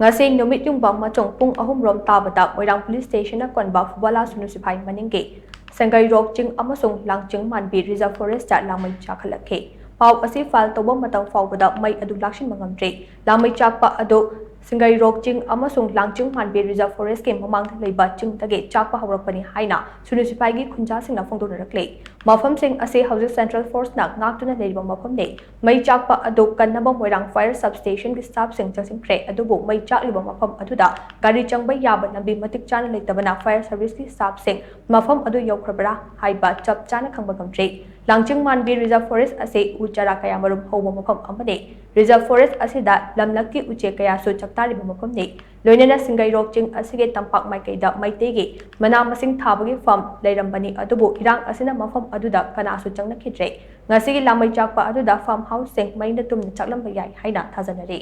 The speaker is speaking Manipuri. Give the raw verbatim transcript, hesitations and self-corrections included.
ꯉꯁꯤ ꯅꯨꯃꯤꯠ ꯌꯨꯡꯕ ꯑꯃꯁꯨꯡ ꯄꯨꯡ ꯑꯍꯨꯝ ꯔꯣꯝ ꯇꯥꯕꯗ ꯃꯣꯏꯔꯥꯡ ꯄꯨꯂꯤꯁ ꯁ꯭ꯇꯦꯁꯟꯅ ꯀꯣꯟꯕ ꯐꯨꯕꯥꯂꯥ ꯁꯨꯅꯨ ꯁꯤꯐꯥꯏ ꯃꯅꯤꯡꯒꯤ ꯁꯪꯒꯩꯔꯣꯛ ꯆꯤꯡ ꯑꯃꯁꯨꯡ ꯂꯥꯡꯆꯤꯡ ꯃꯥꯟꯕꯤ ꯔꯤꯖꯔꯚ ꯐꯣꯔꯦꯁꯇ ꯂꯥꯡꯃꯩ ꯆꯥꯛꯈꯠꯂꯛꯈꯤ꯫ ꯄꯥꯎ ꯑꯁꯤ ꯐꯥꯏꯜ ꯇꯧꯕ ꯃꯇꯝ ꯐꯥꯎꯕꯗ ꯃꯩ ꯑꯗꯨ ꯂꯥꯛꯁꯤꯟꯕ ꯉꯝꯗ꯭ꯔꯤ꯫ ꯂꯥꯡꯃꯩ ꯆꯥꯛꯄ ꯑꯗꯨ ꯁꯤꯡꯒꯩꯔꯣꯛ ꯆꯤꯡ ꯑꯃꯁꯨꯡ ꯂꯥꯡꯆꯤꯡ ꯃꯥꯟꯕꯤ ꯔꯤꯖꯔꯚ ꯐꯣꯔꯦꯁꯀꯤ ꯃꯃꯥꯡꯗ ꯂꯩꯕ ꯆꯤꯡꯗꯒꯤ ꯆꯥꯛꯄ ꯍꯧꯔꯛꯄꯅꯤ ꯍꯥꯏꯅ ꯁꯨꯅꯨ ꯁꯤꯐꯥꯏꯒꯤ ꯈꯨꯟꯖꯥꯁꯤꯡꯅ ꯐꯣꯡꯗꯣꯛꯅꯔꯛꯂꯤ꯫ ꯃꯐꯝꯁꯤꯡ ꯑꯁꯤ ꯍꯧꯖꯤꯛ ꯁꯦꯟꯇ꯭ꯔꯦꯜ ꯐꯣꯔꯁꯅ ꯉꯥꯛꯇꯨꯅ ꯂꯩꯔꯤꯕ ꯃꯐꯝꯅꯤ꯫ ꯃꯩ ꯆꯥꯛꯄ ꯑꯗꯨ ꯀꯟꯅꯕ ꯃꯣꯏꯔꯥꯡ ꯐꯥꯌꯔ ꯁꯕ ꯁ꯭ꯇꯦꯁꯟꯒꯤ ꯁ꯭ꯇꯥꯐꯁꯤꯡ ꯆꯪꯁꯤꯟꯈ꯭ꯔꯦ, ꯑꯗꯨꯕꯨ ꯃꯩ ꯆꯥꯛꯂꯤꯕ ꯃꯐꯝ ꯑꯗꯨꯗ ꯒꯥꯔꯤ ꯆꯪꯕ ꯌꯥꯕ ꯂꯝꯕꯤ ꯃꯇꯤꯛ ꯆꯥꯅ ꯂꯩꯇꯕꯅ ꯐꯥꯌꯔ ꯁꯔꯚꯤꯁꯀꯤ ꯁ꯭ꯇꯥꯐꯁꯤꯡ ꯃꯐꯝ ꯑꯗꯨ ꯌꯧꯈ꯭ꯔꯕ꯭ꯔꯥ ꯍꯥꯏꯕ ꯆꯞ ꯆꯥꯅ ꯈꯪꯕ ꯉꯝꯗ꯭ꯔꯤ꯫ ꯂꯥꯡꯆꯤꯡ ꯃꯥꯟꯕꯤ ꯔꯤꯖꯔꯚ ꯐꯣꯔꯦꯁ ꯑꯁꯤ ꯎ ꯆꯥꯔꯥ ꯀꯌꯥꯃꯔꯨꯝ ꯍꯧꯕ ꯃꯐꯝ ꯑꯃꯅꯤ꯫ ꯔꯤꯖꯔꯚ ꯐꯣꯔꯦꯁ ꯑꯁꯤꯗ ꯂꯝꯂꯛꯀꯤ ꯎꯆꯦꯛ ꯀꯌꯥꯁꯨ ꯆꯥꯛꯇꯥꯔꯤꯕ ꯃꯐꯝꯅꯤ꯫ ꯂꯣꯏꯅꯅ ꯁꯤꯡꯒꯩꯔꯣꯛ ꯆꯤꯡ ꯑꯁꯤꯒꯤ ꯇꯝꯄꯥꯛ ꯃꯥꯏꯀꯩꯗ ꯃꯩꯇꯩꯒꯤ ꯃꯅꯥ ꯃꯁꯤꯡ ꯊꯥꯕꯒꯤ ꯐꯥꯔꯝ ꯂꯩꯔꯝꯕꯅꯤ, ꯑꯗꯨꯕꯨ ꯏꯔꯥꯡ ꯑꯁꯤꯅ ꯃꯐꯝ ꯑꯗꯨꯗ ꯀꯅꯥꯁꯨ ꯆꯪꯅꯈꯤꯗ꯭ꯔꯦ꯫ ꯉꯁꯤꯒꯤ ꯂꯥꯡꯃꯩ ꯆꯥꯛꯄ ꯑꯗꯨꯗ ꯐꯥꯔꯝ ꯍꯥꯎꯁꯁꯤꯡ ꯃꯩꯅ ꯇꯨꯝꯅ ꯆꯥꯛꯂꯝꯕ ꯌꯥꯏ ꯍꯥꯏꯅ ꯊꯥꯖꯅꯔꯤ꯫